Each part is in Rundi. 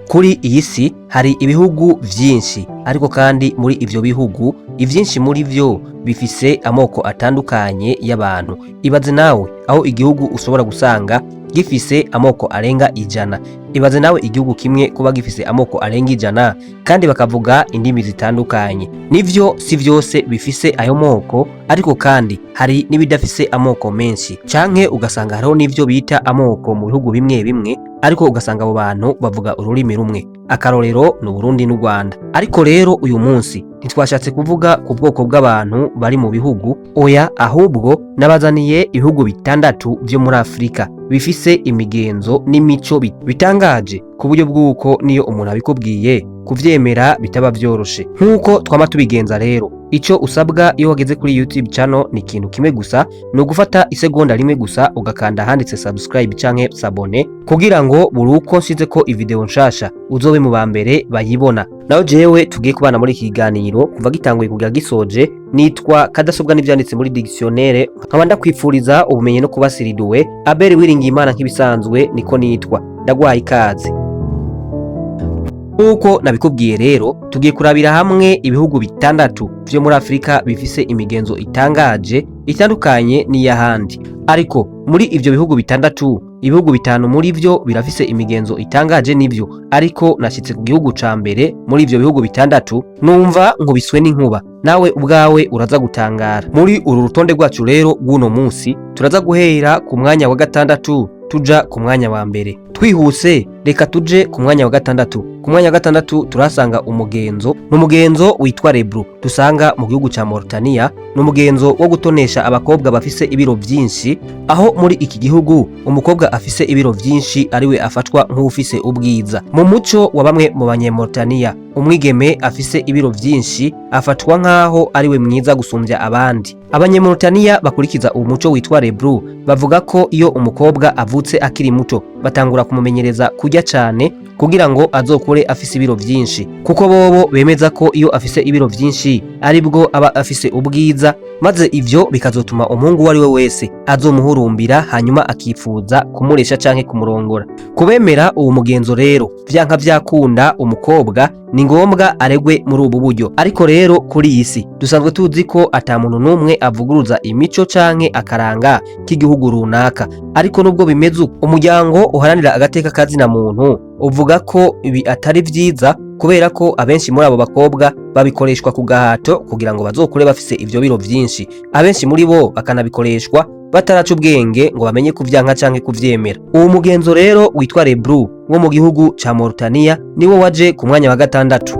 Kuri iyi si hari ibihugu vyinshi, ariko kandi muri ivyo bihugu ivyinshi muri vyo bifise amoko atandukanye y'abantu. Ibaze nawe aho igihugu ushobora gusanga gifise amoko arenga 100. Ibaze nawe igihugu kimwe kuba gifise amoko arenga 100 kandi bakavuga indimi zitandukanye. Nivyo, si vyose bifise ayo moko, ariko kandi hari n'ibidafise amoko menshi, canke ugasanga hariho n'ivyo bita amoko mu bihugu bimwe bimwe, ariko ugasanga abo bantu bavuga ururimi rumwe. Akarorero ni Uburundi n'u Rwanda. Ariko rero uyu munsi ntitwashatse kuvuga ku bwoko bw'abantu bari mu bihugu, oya, ahubwo nabazaniye ibihugu bitandatu vyo muri Afurika bifise imigenzo n'imico bitangaje ku buryo bw'uko niyo umuntu abikubwiye kuvyemera bitaba vyoroshe. Nk'uko twama tubigenza rero, ico usabwa iyo wageze kuri YouTube channel ni ikintu kimwe gusa, ni ugufata isegonda rimwe gusa ugakanda ahanditse subscribe canke s'abonner, kugira ngo buri uko nshizeko ivideo nshasha uzobe mu ba mbere bayibona. Naho jewe tugiye kubana muri iki kiganiro kuva gitanguye kugera gisoje, nitwa Kadasobwa n'ivyanditse muri dictionnaire, nkaba ndakwifuriza ubumenyi no kuba siriduwe. Abel Wiringiyimana nk'ibisanzwe niko nitwa, ndaguhaye ikaze. Nk'uko nabikubwiye rero, tugiye kurabira hamwe ibihugu bitandatu vyo muri Afurika bifise imigenzo itangaje itandukanye n'iy'ahandi. Ariko muri ivyo bihugu bitandatu, ibihugu bitanu muri vyo birafise imigenzo itangaje nivyo, ariko nashitse ku gihugu ca mbere muri ivyo bihugu bitandatu numva nkubiswe n'inkuba. Nawe ubwawe uraza gutangara. Muri uru rutonde rwacu rero rw'uno munsi, turaza guhera ku mwanya wa gatandatu tuja ku mwanya wa mbere. Twihuse, reka tuje ku mwanya wa gatandatu. Ku mwanya wa gatandatu turasanga umugenzo, ni umugenzo witwa Lebru dusanga mu gihugu ca Mauritania. Ni umugenzo wo gutonesha abakobwa bafise ibiro vyinshi, aho muri iki gihugu umukobwa afise ibiro vyinshi ariwe afatwa nk'uwufise ubwiza. Mu muco wa bamwe mu banyamauritania, umwigeme afise ibiro vyinshi afatwa nk'aho ariwe mwiza gusumbya abandi. Abanyamauritania bakurikiza uwo muco witwa Lebru bavuga ko iyo umukobwa avutse akiri muto batangura kumumenyereza kurya cane kugira ngo azokure afise ibiro vyinshi, kuko bobo bemeza ko iyo afise ibiro vyinshi aribwo aba afise ubwiza, maze ivyo bikazotuma umuhungu uwo ari we wese azomuhurumbira, hanyuma akifuza kumuresha canke kumurongora. Kubemera uwo mugenzo rero, vyanka vyakunda umukobwa ni ngombwa aregwe muri ubu buryo. Ariko rero kuri iyi si dusanzwe tuzi ko ata muntu n'umwe avuguruza imico canke akaranga k'igihugu runaka. Ariko nubwo bimeze uko, umuryango uharanira agateka kazina muntu uvuga ko ibi atari vyiza, kubera ko abenshi muri abo bakobwa babikoreshwa ku gahato kugira ngo bazokure bafise ivyo biro vyinshi, abenshi muri bo bakanabikoreshwa bataraca ubwenge ngo bamenye kuvyanka canke kuvyemera. Uwo mugenzo rero witwa Lebru wo mu gihugu ca Mauritania niwo waje ku mwanya wa gatandatu.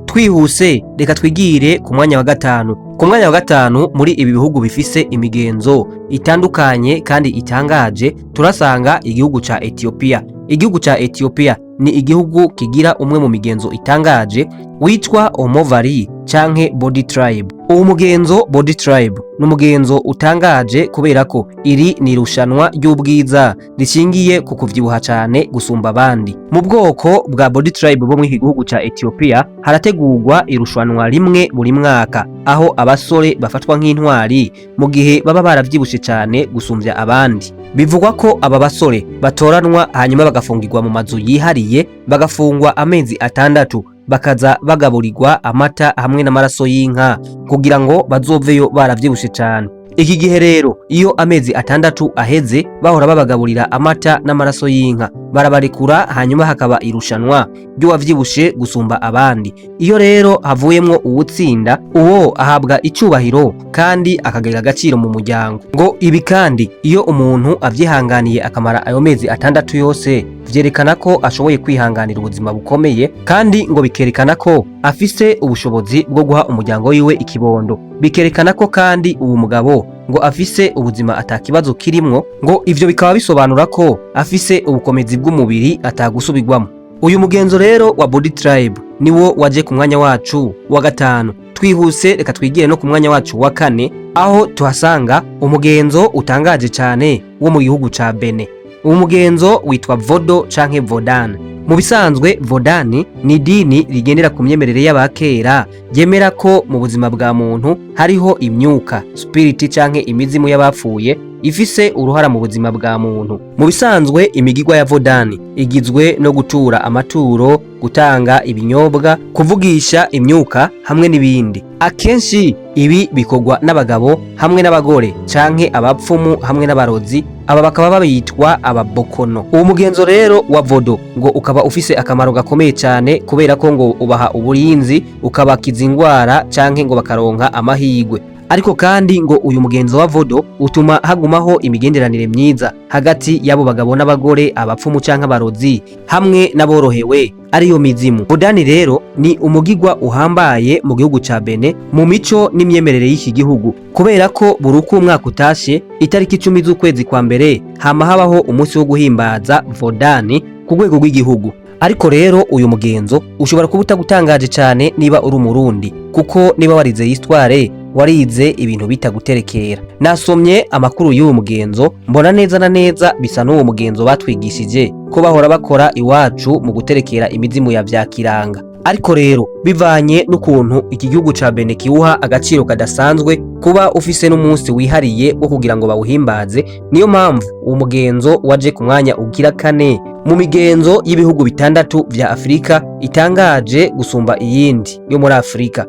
Twihuse, reka twigire ku mwanya wa gatanu. Ku mwanya wa gatanu muri ibi bihugu bifise imigenzo itandukanye kandi itangaje turasanga igihugu ca Ethiopia. Igihugu ca Ethiopia ni igihugu kigira umwe mu migenzo itangaje witwa Omovari canke Body Tribe. Uwo mugenzo Body Tribe ni umugenzo utangaje kubera ko iri ni irushanwa ry'ubwiza rishingiye ku kuvyibuha cane gusumba abandi. Mu bwoko bwa Body Tribe bo muri iki gihugu ca Ethiopia harategurwa irushanwa rimwe buri mwaka, aho abasore bafatwa nk'intwari mu gihe baba baravyibushe cane gusumvya abandi. Bivugwa ko aba basore batoranwa hanyuma bagafungirwa mu mazu yihariye, bagafungwa amezi 6, bakaza bagaburirwa amata hamwe n'amaraso y'inka kugira ngo bazoveyo baravyibushe cane. Iki gihe rero, iyo amezi 6 aheze bahora babagaburira amata n'amaraso y'inka, barabarekura, hanyuma hakaba irushanwa ry'uwavyibushe gusumba abandi. Iyo rero havuyemwo uwutsinda, uwo ahabwa icubahiro kandi akagira agaciro mu muryango. Ngo ibi kandi iyo umuntu avyihanganiye akamara ayo mezi 6 yose, vyerekana ko ashoboye kwihanganira ubuzima bukomeye, kandi ngo bikerekana ko afise ubushobozi bwo guha umuryango wiwe ikibondo. Bikerekana ko kandi uwo mugabo ngo afise ubuzima atakibazo kirimwo. Ngo ivyo bikaba bisobanura ko afise ubukomezi bw'umubiri atagusubirwamo. Uyu mugenzo rero wa Body Tribe niwo waje ku mwanya wacu wa gatanu. Twihuse, reka twigire no ku mwanya wacu wa kane, aho tuhasanga umugenzo utangaje cane wo mu gihugu ca Benin. Uwo mugenzo witwa Vodo canke Vodan. Mu bisanzwe Vodani ni idini rigendera ku myemerere y'abakera, ryemera ko mu buzima bwa muntu hariho imyuka, spirit canke imizimu y'abapfuye ifise uruhara mu buzima bwa muntu. Mu bisanzwe, imigigwa ya Vodani igizwe no gutura amaturo, gutanga ibinyobwa, kuvugisha imyuka hamwe n'ibindi. Akenshi ibi bikorwa n'abagabo hamwe n'abagore canke abapfumu hamwe n'abarozi, aba bakaba babitwa ababokono. Uwo mugenzo rero wa vodo ngo ukaba ufise akamaro gakomeye cyane, kubera ko ngo ubaha uburinzi, ukabakiza ingwara canke ngo bakaronka amahirwe. Ariko kandi ngo uyu mugenzo wa vodo utuma hagumaho imigenderanire myiza hagati y'abo bagabo n'abagore, abapfumu canke abarozi hamwe n'aborohewe, ariyo mizimu. Vodani rero ni umugigwa uhambaye mu gihugu ca Benin, mu mico n'imyemerere y'iki gihugu, kubera ko buri uko umwaka utashe, itariki 10 z'ukwezi kwa mbere, hama habaho umunsi wo guhimbaza Vodani ku rwego rw'igihugu. Ariko rero uyu mugenzo ushobora kuba utagutangaje cyane niba uri Umurundi, kuko niba warize histoire, warize ibintu bita guterekera. Nasomye amakuru y'uwo mugenzo, mbona neza na neza bisa n'uwo mugenzo batwigishije ko bahora bakora iwacu mu guterekera imizimu ya vya kiranga. Ariko rero bivanye n'ukuntu iki gihugu ca Benin kiwuha agaciro kadasanzwe, kuba ufise n'umunsi wihariye wo kugira ngo bawuhimbaze, niyo mpamvu uwo mugenzo waje ku mwanya ugira kane mu migenzo y'ibihugu bitandatu vya Afurika itangaje gusumba iyindi yo muri Afurika.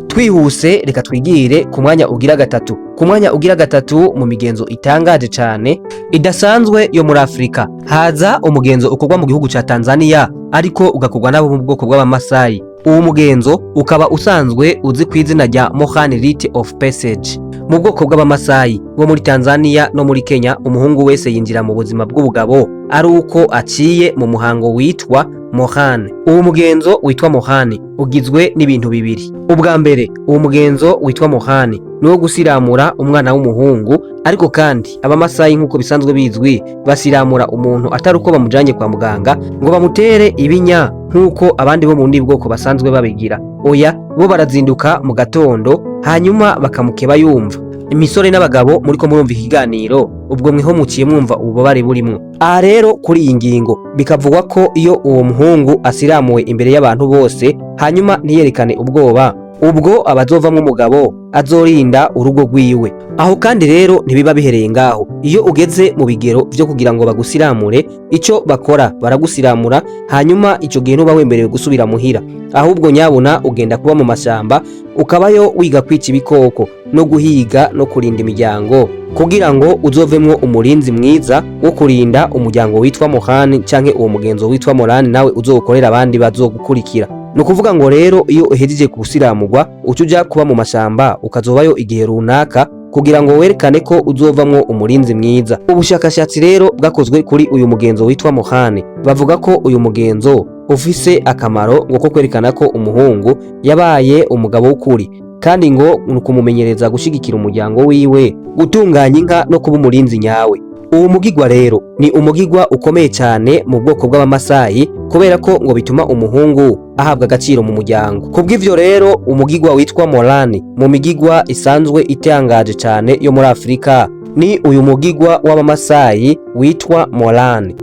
Twihuse, reka twigire ku mwanya ugira gatatu. Ku mwanya ugira gatatu mu migenzo itangaje cyane idasanzwe yo muri Afurika, haza umugenzo ukorwa mu gihugu ca Tanzania, ariko ugakorwa n'abo mu bwoko bw'Abamasayi. Uwo mugenzo ukaba usanzwe uzi ku izina rya Moran Rite of Passage. Mu bwoko bw'Abamasayi bo muri Tanzania no muri Kenya, umuhungu wese yinjira mu buzima bw'ubugabo ari uko aciye mu muhango witwa Moran. Uwo mugenzo witwa Moran ugizwe n'ibintu bibiri. Ubwa mbere, uwo mugenzo witwa Moran ni uwo gusiramura umwana w'umuhungu. Ariko kandi Abamasayi, nk'uko bisanzwe bizwi, basiramura umuntu atari uko bamujanye kwa muganga ngo bamutere ibinya nk'uko abandi bo mu bundi bwoko basanzwe babigira. Oya, bo barazinduka mu gatondo, hanyuma bakamukeba yumva. Imisore n'abagabo muriko murumva ikiganiro, ubwo mwiho muciye mwumva ububabare burimwo. Aha rero kuri iyi ngingo bikavugwa ko iyo uwo muhungu asiramuwe imbere y'abantu bose, hanyuma ntiyerekane ubwoba, ubwo abazovamwo umugabo azorinda urugo rwiwe. Aho kandi rero ntibiba bihereye ngaho. Iyo ugeze mu bigero vyo kugira ngo bagusiramure, ico bakora baragusiramura, hanyuma ico gihe ntuba wemerewe gusubira muhira, ahubwo nyabuna ugenda kuba mu mashamba, ukabayo wiga kwica ibikoko no guhiga no kurinda imiryango, kugira ngo uzovemwo umurinzi mwiza wo kurinda umuryango witwa Mohani canke uwo mugenzo witwa Morani, nawe uzowukorera abandi bazogukurikira. Ni ukuvuga ngo rero iyo uhejeje gusiramurwa, uca uja kuba mu mashamba, ukazobayo igihe runaka kugira ngo werekane ko uzovamwo umurinzi mwiza. Ubushakashatsi rero bwakozwe kuri uyu mugenzo witwa Mohani, bavuga ko uyu mugenzo ufise akamaro ngo ko kwerekana ko umuhungu yabaye umugabo w'ukuri, kandi ngo ni ukumumenyereza gushigikira umuryango wiwe, gutunganya inka no kuba umurinzi nyawe. Uwo mugigwa rero ni umugigwa ukomeye cyane mu bwoko bw'Abamasayi, kubera ko ngo bituma umuhungu ahabwa agaciro mu muryango. Kubw'ivyo rero, umugigwa witwa Morani mu migigwa isanzwe itangaje cyane yo muri Afurika ni uyu mugigwa w'Abamasayi witwa Morani.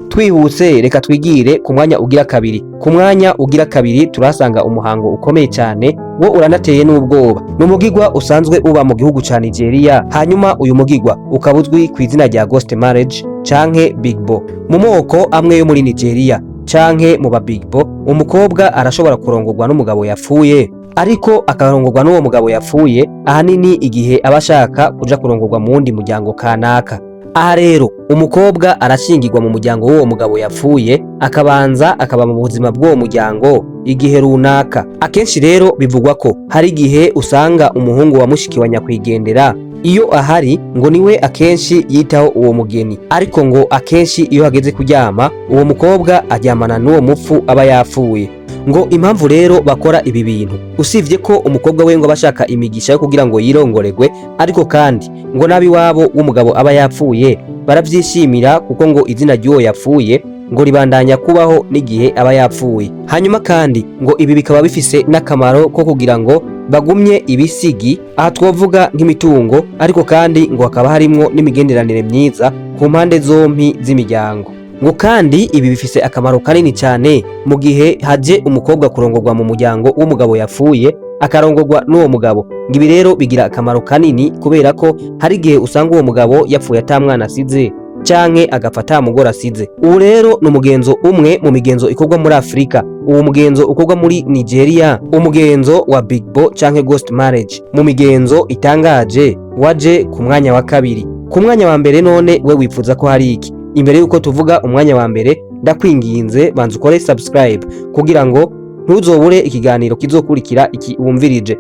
Twihuse, reka twigire ku mwanya ugira kabiri. Ku mwanya ugira kabiri turasanga umuhango ukomeye cyane, wo uranateye n'ubwoba. Ni umugigwa usanzwe uba mu gihugu ca Nigeria, hanyuma uyu mugigwa ukaba uzwi ku izina rya Ghost Marriage canke Big Bo. Mu moko amwe yo muri Nigeria canke mu ba Big Bo, umukobwa arashobora kurongorwa n'umugabo yapfuye, ariko akarongorwa n'uwo mugabo yapfuye ahanini igihe aba ashaka kuja kurongorwa mu wundi muryango kanaka. Aha rero umukobwa arashingirwa mu muryango w'uwo mugabo yapfuye, akabanza akaba mu buzima bw'uwo muryango igihe runaka. Akenshi rero bivugwa ko hari igihe usanga umuhungu wa mushiki wa nyakwigendera, iyo ahari, ngo niwe akenshi yitaho uwo mugeni. Ariko ngo akenshi iyo hageze kuryama, uwo mukobwa aryamana n'uwo mupfu aba yapfuye. Ngo impamvu rero bakora ibi bintu, usibye ko umukobwa we ngo aba ashaka imigisha yo kugira ngo yirongoregwe, ariko kandi ngo n'abiwabo w'umugabo aba yapfuye baravyishimira, kuko ngo izina ry'uwo yapfuye ngo ribandanya kubaho n'igihe aba yapfuye. Hanyuma kandi ngo ibi bikaba bifise n'akamaro ko kugira ngo bagumye ibisigi, aha twovuga nk'imitungo, ariko kandi ngo hakaba harimwo n'imigenderanire myiza ku mpande zompi z'imiryango. Ngo kandi ibi bifise akamaro kanini cyane mu gihe haje umukobwa kurongorwa mu muryango w'umugabo yapfuye, akarongorwa n'uwo mugabo. Ngo ibi rero bigira akamaro kanini kubera ko hari igihe usanga uwo mugabo yapfuye ata mwana asize, canke agapfa ata mugore asize. Ubu rero ni umugenzo umwe mu migenzo ikorwa muri Afurika. Uwo mugenzo ukorwa muri Nigeria, umugenzo wa Bigbo canke ghost marriage, mu migenzo itangaje waje ku mwanya wa kabiri. Ku mwanya wa mbere none we wifuza ko hari iki? Imbere yuko tuvuga umwanya wa mbere, ndakwinginze banza ukore subscribe kugira ngo ntuzobure ikiganiro kizokurikira iki wumvirije.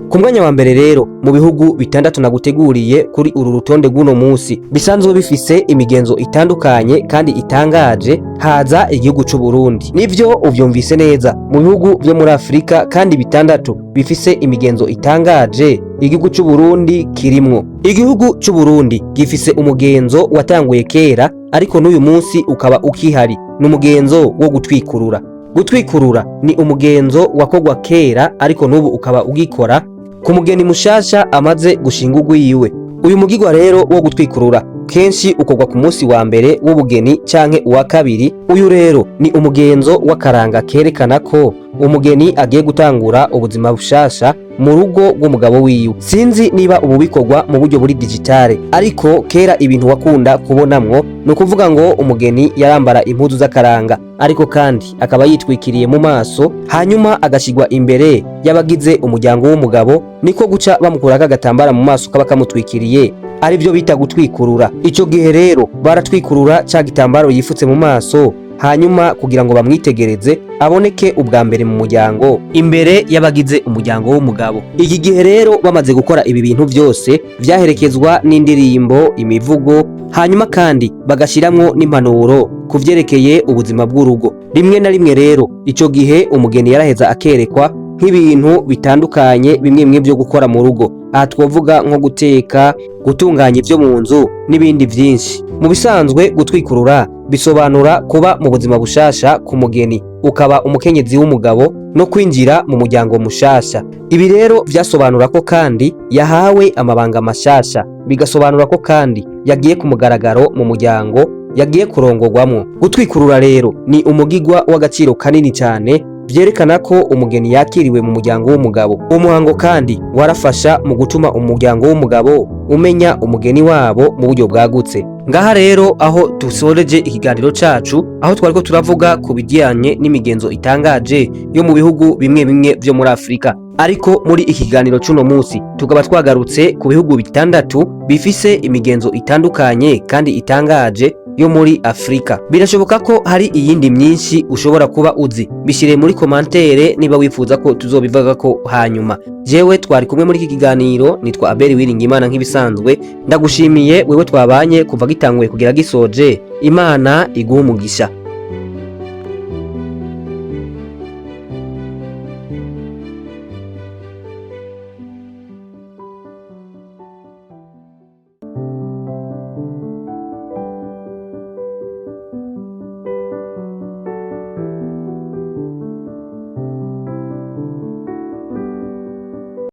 Ku mwanya wa mbere rero, mu bihugu bitandatu naguteguriye kuri uru rutonde rw'uno munsi bisanzwe bifise imigenzo itandukanye kandi itangaje, haza igihugu c'u Burundi. Nivyo, uvyumvise neza, mu bihugu vyo muri Afurika kandi bitandatu bifise imigenzo itangaje, igihugu c'u Burundi kirimwo. Igihugu c'u Burundi gifise umugenzo watanguye kera, ariko n'uyu munsi ukaba ukihari, ni umugenzo wo gutwikurura. Gutwikurura ni umugenzo wakorwa kera, ariko n'ubu ukaba ugikora ku mugeni mushasha amaze gushinga ugwiwe. Uyu mugigwa rero wo gutwikurura kenshi ukorwa ku munsi wa mbere w'ubugeni canke uwa kabiri. Uyu rero ni umugenzo w'akaranga kerekana ko umugeni agiye gutangura ubuzima bushasha mu rugo rw'umugabo wiwe. Sinzi niba ubu bikorwa mu buryo buri digitale, ariko kera ibintu wakunda kubonamwo ni ukuvuga ngo umugeni yarambara impuzu z'akaranga, ariko kandi akaba yitwikiriye mu maso, hanyuma agashigwa imbere y'abagize umuryango w'umugabo, niko guca bamukurako agatambara mu maso kaba kamutwikiriye, arivyo bita gutwikurura. Ico gihe rero baratwikurura ca gitambaro yifutse mu maso, hanyuma kugira ngo bamwitegereze aboneke ubwa mbere mu muryango imbere y'abagize umuryango w'umugabo. Iki gihe rero bamaze gukora ibi bintu byose, vyaherekezwa n'indirimbo, imivugo, hanyuma kandi bagashiramwo n'impanuro ku vyerekeye ubuzima bw'urugo. Rimwe na rimwe rero ico gihe umugeni yaraheza akerekwa nk'ibintu bitandukanye, bimwe bimwe byo gukora mu rugo. Aha twovuga nko guteka, gutunganya ibyo mu nzu n'ibindi byinshi. Mu bisanzwe gutwikurura bisobanura kuba mu buzima bushasha ku mugeni, ukaba umukenyezi w'umugabo no kwinjira mu muryango mushasha. Ibi rero vyasobanura ko kandi yahawe amabanga mashasha, bigasobanura ko kandi yagiye ku mugaragaro mu muryango yagiye kurongorwamwo. Gutwikurura rero ni umugigwa w'agaciro kanini cyane, vyerekana ko umugeni yakiriwe mu muryango w'umugabo. Uwo muhango kandi warafasha mu gutuma umuryango w'umugabo umenya umugeni wabo mu buryo bwagutse. Ngaha rero aho dusoreje ikiganiro cacu, aho twariko turavuga ku bijyanye n'imigenzo itangaje yo mu bihugu bimwe bimwe vyo muri Afurika, ariko muri iki kiganiro c'uno munsi tukaba twagarutse ku bihugu bitandatu bifise imigenzo itandukanye kandi itangaje yo muri Afurika. Birashoboka ko hari iyindi myinshi ushobora kuba uzi. Bishire muri commentaire niba wifuza ko tuzobivuga ko hanyuma. Jewe twari kumwe muri iki kiganiro nitwa Abel Wiringimana. Nk'ibisanzwe ndagushimiye wewe twabanye kuva gitanguye kugera gisoje. Imana iguhe umugisha.